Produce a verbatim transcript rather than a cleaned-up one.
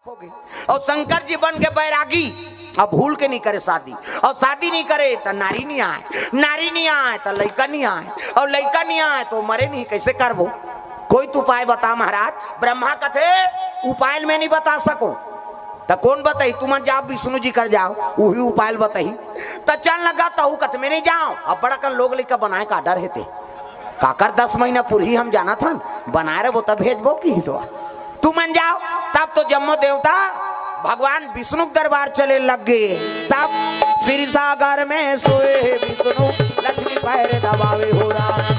होगे। अउ शंकर जी बन के बैरागी, अब भूल के नहीं करे शादी, अउ शादी नहीं करे त नारी नहीं आय, नारी नहीं आय त लइका नहीं आय, अउ लइका नहीं आय त मरे नहीं, कैसे करबो? कोई तो उपाय बता महाराज। ब्रह्मा कथे, उपाय मैं नहीं बता सको। त कोन बताही? तुमन जाव विष्णु जी कर जाव, उही उपाय बताही। त चल लगा तहू कथे मैं नहीं जाव। अब बड़ा कन लोग लइका बनाय का डर हे ते। काकर दस महीना पुरही हम जानत हन, बनाय रहिबो त भेजबो किहिस वा। तुमन जाव। तब तो जम्मो देवता भगवान विष्णु के दरबार चले लग गे। तब क्षीर सागर में सोए विष्णु, लक्ष्मी पैर दबावे हो राम।